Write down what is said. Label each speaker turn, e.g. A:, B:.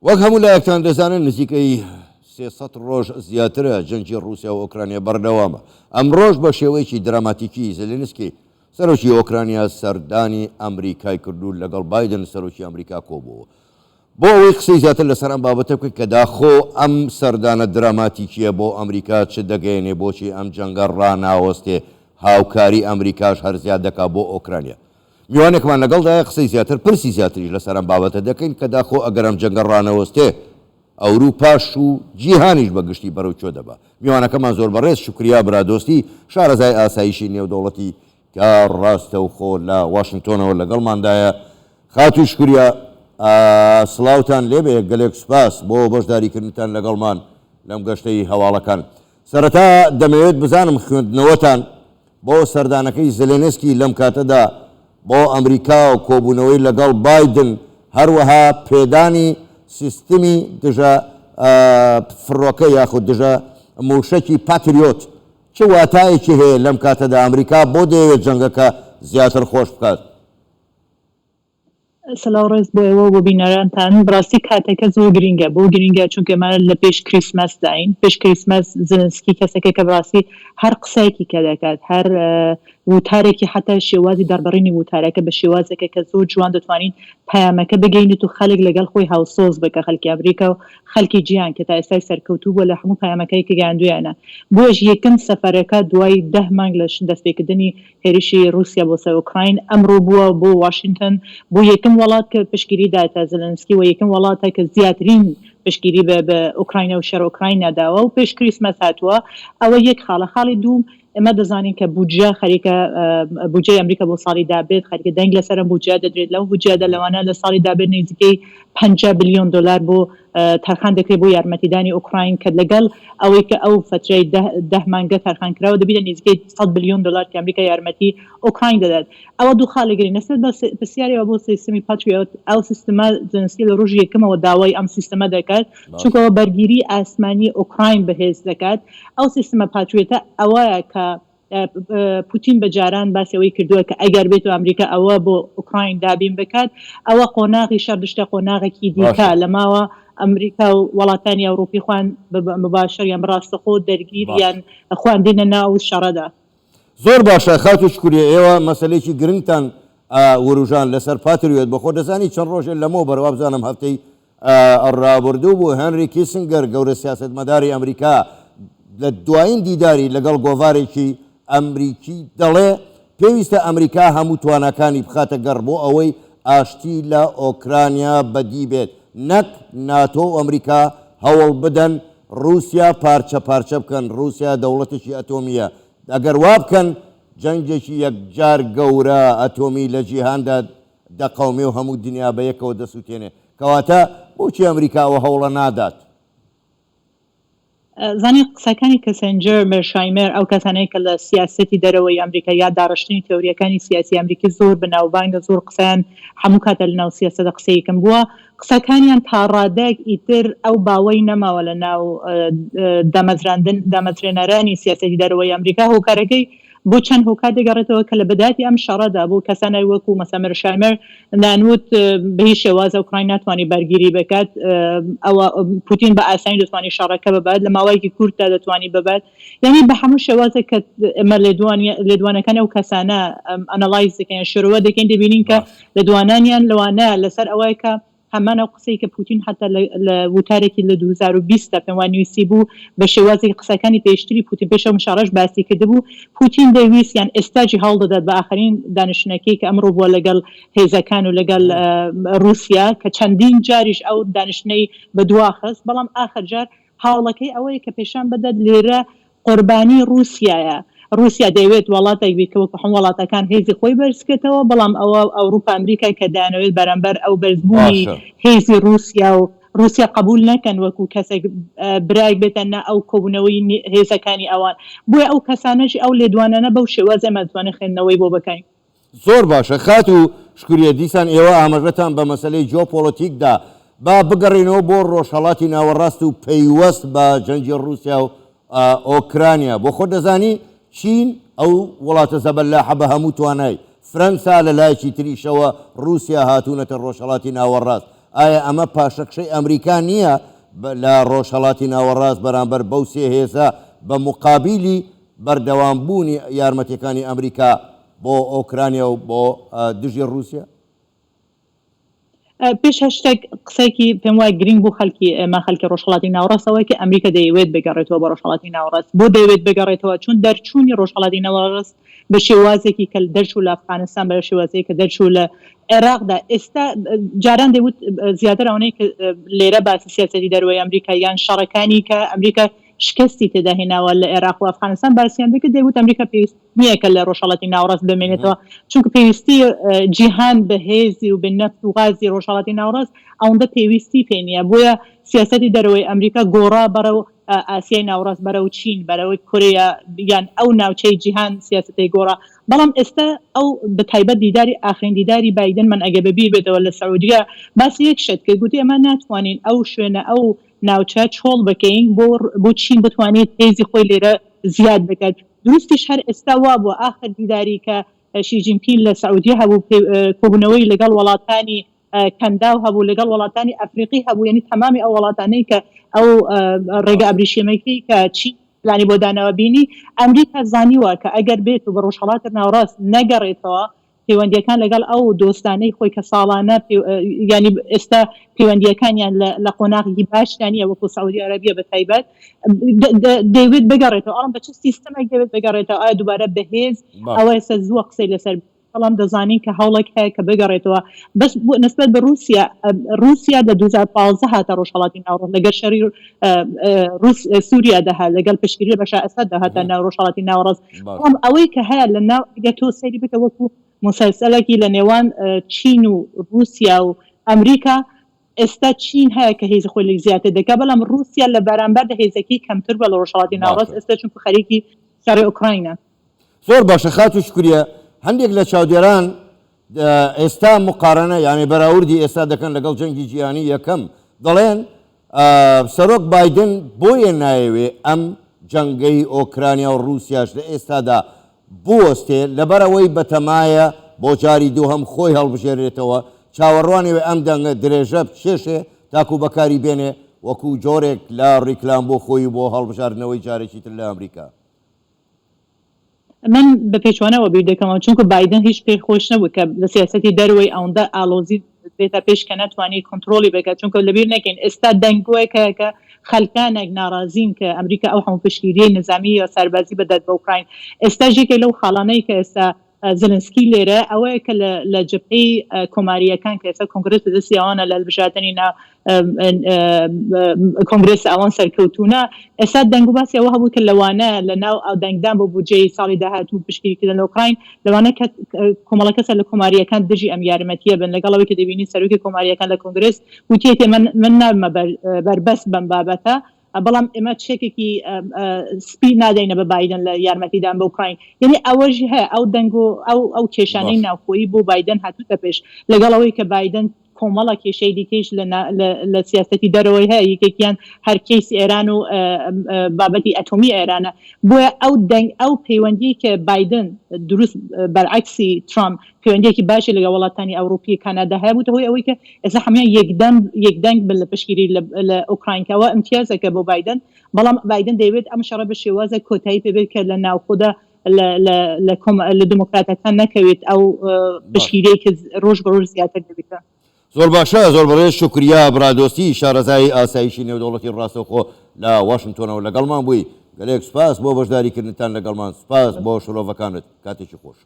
A: وەک هەموو لایەکتان دەزانن نزیکەی 300 ڕۆژ زیاترە جەنگی ڕووسیا و ئۆکرانیا بەردەوامە. ئەمڕۆش بە شێوەیەکی دراماتیکی زێلێنسکی سەرۆکی ئۆکرانیا سەردانی ئەمریکای کرد و لەگەڵ بایدن سەرۆکی ئەمریکا کۆبووەوە. بۆ ئەوەی قسەی زیاتر لەسەر ئەم بابەتە بکەین کە داخۆ ئەم سەردانە دراماتیکییە بۆ ئەمریکا چ دەگەیەنێ، بۆچی ئەم جەنگە ڕاناوەستێ، هاوکاری ئەمریکاش هەر زیاد دەکا بۆ ئۆکرانیا. میوانێکمان لەگەڵدایە قسەی زیاتر پرسی زیاتریش لەسەر ئەم بابەتە دەکەین کە داخۆ ئەگەر ئەم جەنگە ڕانەوەستێ ئەوروپاش و جیهانیش بە گشتی بەرەو کوێ دەبا. میوانەکەمان زۆر بەڕێز شوکریا برادۆستی شارەزای ئاسایشی نێودەوڵەتی کە ڕاستەوخۆ لە واشنتۆنەوە لەگەڵماندایە. خاتوو شکریا سڵاوتان لێبێ، گەلێک سوپاس بۆ بەشداریکردنتان لەگەڵمان لەم گەشتەی هەواڵەکان. سەرەتا دەمەوێت بزانم خوێندنەوەتان بۆ سەردانەکەی زێلێنسکی لەم کاتەدا بۆ ئەمریکا و کۆبوونەوەی لەگەڵ بایدن، هەروەها پێدانی سیستمی دژە فڕۆکە یاخود دژە مووشەکی پاتریۆت چ واتایەکی هەیە لەم کاتەدا ئەمریکا بۆ دەیەوێت جەنگەکە زیاتر خۆش بکات؟
B: سلاو ڕێز بۆ ئێوە و بۆ بینەرانتان. بەڕاستی کاتەکە زۆر گرینگە. بۆ گرینگە؟ چونکە ئێمە لە پێش کریسمەس داین. پێش کریسمەس زێلێنسکی کەسێکە کە بەڕاستی هەر قسەیەکی کە دەکات، هەر وتارێکی حەتا شێوازی دەربڕینی وتارەکە بە شێوازێکە کە زۆر جوان دەتوانین پەیامەکە بگەینیت و خەلک لەگەڵ خۆی هاوسۆز بکە خەلکی ئەمریکا و خەلکی جیهان کە تا ئێستای سەرکەوتوو بووە لە هەموو پەیامەکای کە گەیاندوویانە. بۆیەش یەکەم سەفەرەکە دوای دە مانگ لە دەستپێکردنی هێرشی ڕووسیا بۆ سەر ئۆکراین ئەمڕۆ بووە بۆ واشینتۆن بۆ یەکەم وەڵات کە پشتگیری داتە زێلێنسکی و یەکەم وەڵاتە کە زیاترین پشتگیری بە بە ئۆکراینا و شەڕ ئۆکراینا داوە و پێش کریسمەس هاتووە ئەوە یەک خاڵە خاڵی دووم ئێمە دەزانین کە بودجە خەریکە بودجەی ئەمریکا بۆ ساڵی دابێت خەریکە دەنگ لەسەر ئەم بودجە دەدرێت لەو بودجەدا لەوانە لە ساڵی دابێت نزیکەی 50 بلیۆن دۆلار بۆ تەرخان دەکرێت بۆ یارمەتیدانی ئۆکراین کە لەگەڵ ئەوەی کە ئەو فەترەی دە مانگە تەرخان کراوە دەبیتە نزیکەی 100 بلیۆن دۆلار کە ئەمریکا یارمەتی ئۆکراین دەدات. ئەوە دوو خاڵی گرنگ. لەسەر پرسیارێەوە بۆ سیستمی پاتریۆت، ئەو سیستمە زێلێنسکی لە ڕۆژی یەکەمەوە داوای ئەم سیستمە دەکات، چونکە ئەوە بەرگیری ئاسمانی ئۆکراین بەهێز دەکات. ئەو سیستمە پاتریۆتە ئەوەیە کە پوتین بە جاران باسی ئەوەی کردووە کە ئەگەر بێت و ئەمریکا ئەوە بۆ ئۆکراین دابین بکات، ئەوە قۆناغی شەڕ دشتە قۆناغێکی دیکە
A: باشە.
B: لە ماوە ئەمریکا و وڵاتانی ئەوروپی خۆیان بە مباشر یان بە ڕاستەخۆ دەرگیر
A: باشە.
B: یان خۆیان دێنە ناو ئەو شەڕەدا.
A: زۆر باشە خاتوو شکوریە ئێوە مەسەلەیەکی گرنگتان وروژاند لەسەر پاتریۆت بەخۆ دەزانی چەند ڕۆژێ لەمەوبەر وابزانم هەفتەی ڕابردوو بوو هێنری کیسنگەر گەورە سیاسەتمەداری ئەمریکا لە دوایین دیداری لەگەڵ گۆڤارێکی ئەمریکی دەڵێ پێویستە ئەمریکا هەموو تواناکانی بخاتە گەڕ بۆ ئەوەی ئاشتی لە ئۆکرانیا بەدی بێت نەک ناتۆ و ئەمریکا هەوڵ بدەن ڕووسیا پارچە پارچە بکەن، ڕووسیا دەوڵەتێکی ئەتۆمییە، ئەگەر وا بکەن جەنگێکی یەکجار گەورە ئەتۆمی لە جیهاندا دەقەومێ و هەموو دنیا بە یەکەوە دەسووتێنێ، کەواتە بۆچی ئەمریکا ئەو هەوڵە نادات؟
B: زانی قسەکانی کەسنجەر، مێرشایمێر، ئەو کەسانەی کە لە سیاسەتی دەرەوەی ئەمریکا یا داڕشتنی تێورییەکانی سیاسی ئەمریکی زۆر بەناوبانگە، زۆر قسەیان هەموو کاتە لەناو سیاسەتە قسەیەکم بووە، قسەکانیان تاڕادەیەک ئیتر ئەو باوەی نەماوە لە ناو دامەزراندن دامەزرێنەرانی سیاسەتی دەرەوەی ئەمریکا، هۆکارەکەی بۆ چەند هۆکار دەگەڕێتەوە کە لە بەدایەتی ئەم شەڕەدا بۆ کەسانێک وەکو مەسەلەن مێرشایمەر دەیانوت بە هیچ شێواز ئۆکراین ناتوانێت بەرگیری بکات، ئەوە پوتین بە ئاسانی دەتوانێت شەڕەکە ببات لە ماوەیەکی کورتدا دەتوانێت ببات. یانی بە هەموو شێوازێک کە ئێمە لێدوان لێدوانەکانی ئەو کەسانە analyze دەکەین شرۆڤە دەکەین دەبینین کە
A: باش.
B: لێدوانانیان لەوانەیە لەسەر ئەوەیە کە هەمان ئەو قسەی کە پوتین حەتا لە لە وتارێکی لە 2020 دا پێم وا نویسی بوو بە شێوازێکی قسەکانی پێشتری پوتین پێش ئەو مشاڕەش باسی کردبوو پوتین دەیویست یان ئێستاجی هەوڵ دەدات بە ئاخرین دانیشتنەکەی کە ئەمڕۆ بووە لەگەڵ هێزەکان و لەگەڵ ڕووسیا کە چەندین جاریش ئەو دانیشتنەی بە دوا خست بەڵام ئاخر جار هەوڵەکەی ئەوەیە کە پێشان بدات لێرە قوربانی ڕووسیایە، ڕووسیا دەیەوێت وەڵاتێک بیت کە وەکو هەموو وەڵاتەکان هێزی خۆی بەرزکێتەوە، بەڵام ئەوە ئەوروپا ئەمریکا کە دەیانەوێت بەرامبەر ئەو بەرزبوونی
A: باشە.
B: هێزی ڕووسیا و ڕووسیا قبوول نەکەن وەکو کەسێک برایەک بێتە نا ئەو کۆبوونەوەی هێزەکانی ئەوان، بۆیە ئەو کەسانەش ئەو لێدوانانە بەو شێوازە ئێمە دەتوانین خوێندنەوەی بۆ بکەین.
A: زۆر باشە خاتوو شکریە دیسان ئێوە ئاماژەتان بە مەسەلەی جیۆپۆڵەتیک دا، با بگەڕێینەوە بۆ ڕۆژهەڵاتی ناوەڕاست و پەیوەست بە جەنگی ڕووسیا و ئۆکرانیا، بۆ خۆت دەزانی چین ئەو وڵاتە زەبەلاحە بە هەموو توانای، فرەنسا لە لایەکی تریشەوە ڕووسیا هاتوونەتە ڕۆژهەڵاتی ناوەڕاست. ئایا ئەمە پاشەکشەی ئەمریکا نییە لە ڕۆژهەڵاتی ناوەڕاست بەرامبەر بەو سێ هێزە بە موقابیلی بەردەوام بوونی یارمەتیەکانی ئەمریکا بۆ ئۆکرانیا و بۆ دژی ڕووسیا؟
B: پێش هەر شتێک قسەیەکی پێم وایە گرینگ بۆ خەلکی ئێمە خەلکی ڕۆژهەڵاتی ناوەڕاست ئەوەیە کە ئەمریکا دەیەوێت بگەڕێتەوە بۆ ڕۆژهەڵاتی ناوەڕاست بۆ دەیەوێت بگەڕێتەوە چون دەرچوونی ڕۆژهەڵاتی ناوەڕاست بە شێوازێکی کە دەرچوو لە ئەفغانستان بە شێوازێک کە دەرچوو لە عێراقدا ئێستا جاران دەیوت زیاتر ئەوەنەی کە لێرە باسی سیاسەتی دەرەوەی ئەمریکا یان شەڕەکانی کە ئەمریکا شکستی تێدا هێناوە لە عێراق و ئەفغانستان باسیان دەکرد دەیوت ئەمریکا پێویست نییە کە لە ڕۆژهەڵاتی ناوەڕاست بمێنێتەوە چونکە پێویستی جیهان بە هێزی و بە نەفت و غازی ڕۆژهەڵاتی ناوەڕاست ئەوەندە پێویستی پێ نییە بۆیە سیاسەتی دەرەوەی ئەمریکا گۆڕا بەرەو ئاسیای ناوەڕاست بەرەو چین بەرەو کوریا یان ئەو ناوچەی جیهان سیاسەتەی گۆڕا بەڵام ئێستا ئەو بە تایبەت دیداری ئاخرین دیداری بایدن من ئەگەر بەبیر بێتەوە لە سعودیە باسی یەک شت کرد گوتی ئێمە ناتوانین ئەو شوێنە ئەو ناوچە چۆڵ بکەین بۆ بۆ چین بتوانێت هێزی خۆی لێرە زیاد بکات دروستیش هەر ئێستا وابووە ئاخر دیداری کە شی جین پین لە سعودیە هەبوو کۆبوونەوەی لەگەڵ وڵاتانی کەنداو هەبوو لەگەڵ وڵاتانی ئەفریقی هەبوو یعنی تەمامی ئەو وڵاتانەی کە ئەو ڕێگە ئەبریشیمەکەی کە چین پلانی بۆ داناوە بینی ئەمریکا زانیوە کە ئەگەر بێت و بە ڕۆژهەڵاتی ناوەڕاست نەگەڕێتەوە پەیوەندیەکان لەگەڵ ئەو دۆستانەی خۆی کە ساڵانە یانی ئێستا پەیوەندیەکانیان لە قۆناغێکی باشدا نییە وەکو سعودی عەرەبیە بە تایبەت دەیەوێت بگەڕێتەوە ئەڵم بە چ سیستەمێک دەوێت بگەڕێتەوە ئایا دووبارە بەهێز ئەوە ئێستا زووە قسەی لەسەر بەڵام دەزانین کە هەوڵێک هەیە کە بگەڕێتەوە بەس بۆ نسبەت بە رووسیا رووسیا لە 2015 هاتە ڕۆژهەڵاتی ناوەڕاست لەگەر شەڕی رووس سووریا دەهات لەگەڵ پشتگیری لە بەشار ئەسەد دەهاتە ناو ڕۆژهەڵاتی ناوەڕاست بەڵام ئەوەی کە هەیە لە ناو ئەگەر تۆ سەیری بکە وەکو موسەلسەلێکی لە نێوان چین و رووسیا و ئەمریکا ئێستا چین هەیە کە هێزی خۆی لێک زیاتر دەکات بەڵام رووسیا لە بەرامبەردا هێزەکەی کەمتر بووە لە ڕۆژهەڵاتی ناوەڕاست ئێستا چونکو خەریکی شەڕی ئۆکراینە.
A: زۆر باشە خاتوو شوکریە، هەندێک لە چاودێران ئێستا مقارەنە یانێ بەراوردی ئێستا دەکەن لەگەڵ جەنگی جیهانی یەکەم دەڵێن سەرۆک بایدن بۆیە نایەوێ ئەم جەنگەی ئۆکرانیا و ڕووسیاش لە ئێستادا بوەستێ لەبەرئەوەی بەتەمایە بۆ جاری دووهەم خۆی هەڵبژێرێتەوە چاوەڕوانەوێ ئەم دەنگە درێژە بکێشێ تاکو بەکاری بێنێ وەکو جۆرێک لە ڕیکلام بۆ خۆی و بۆ هەڵبژاردنەوەی جارێکی تر لە ئەمریکا.
B: من بە پێچەوانەوە بیر دەکەمەوە، چونکە بایدن هیچ پێی خۆش نەبوو کە لە سیاسەتی دەرەوەی ئەوەندە ئاڵۆزی بێتە پێش کە نەتوانی کۆنترۆڵی بکات، چونکە لەبیر نەکەین ئێستا دەنگۆیەک هەیە کە خەلکانێک ناڕازین کە ئەمریکا ئەو هەموو پشتگیریەی نزامی یا سەربازی بدات بە ئۆکراین. ئێستاش یەکێک لەو خاڵانەی کە ئێستا زلنسکی لێرە ئەوەیە کە لە جەبهەی کۆمارییەکان کە ئێستا کۆنگرێس لە دەستی ئەوانە لە هەلبژاردنی نا کۆنگرێس ئەوان سەرکەوتوونە ئێستا دەنگ و باسی ئەوە هەبوو کە لەوانە لە ناو دەنگدان بۆ بودجەی ساڵی داهاتوو پشتگیریکردن لە ئۆکراین لەوانە کە کۆمەڵە کەسە لە کۆمارییەکان دژی ئەم یارمەتییە بن لەگەڵ ئەوەی کە دەبینین سەرۆکی کۆمارییەکان لە کۆنگرێس وتیەتی من من نابمە بەربەست بەم بابەتە بەڵام ئێمە چەکێکی سپی نادەینە بە بایدن لە یارمەتیدان بە ئۆکراین یعنی ئەوەش هەیە ئەو دەنگ و ئەو ئەو کێشانەی ناوخۆیی بۆ بایدن هاتووتە پێش لەگەڵ ئەوەی کە بایدن کۆمەڵە کێشەی دیکەیش لە لە سیاسەتی دەرەوەی هەیە یەکێکیان هەر کەیسی ئێران و بابەتی ئەتۆمی ئێرانە بۆیە ئەو دەنگ ئەو پەیوەندی کە بایدن دروست بەرعەکسی ترامپ پەیوەندیەکی باشی لەگەڵ وڵاتانی ئەوروپی کانادا هەیە بووتە هۆی ئەوەی کە ئێستا هەموویان یەکدەم یەکدەنگ بن لە پشتگیری لە ئۆکراین کە ئەوە ئیمتیازێکە بۆ بایدن بەڵام بایدن دەیەوێت ئەم شەڕە بە شێوازێک کۆتایی پێ بێت کە لە ناوخۆدا لە لە لە کۆم لە دیموکراتەکان نەکەوێت ئەو پشتگیریەی کە ڕۆژ بە ڕۆژ زیاتر دەبێت.
A: زۆر باشە زۆر بەڕێز شوکریا برادۆستی شارەزای ئاسایشی نێودەوڵەتی ڕاستەوخۆ لە واشنتۆنەوە لەگەڵمان بووی گەلێک سوپاس بۆ بەشداریکردنتان لەگەڵمان سوپاس بۆ شرۆڤەکانت کاتێکی خۆش.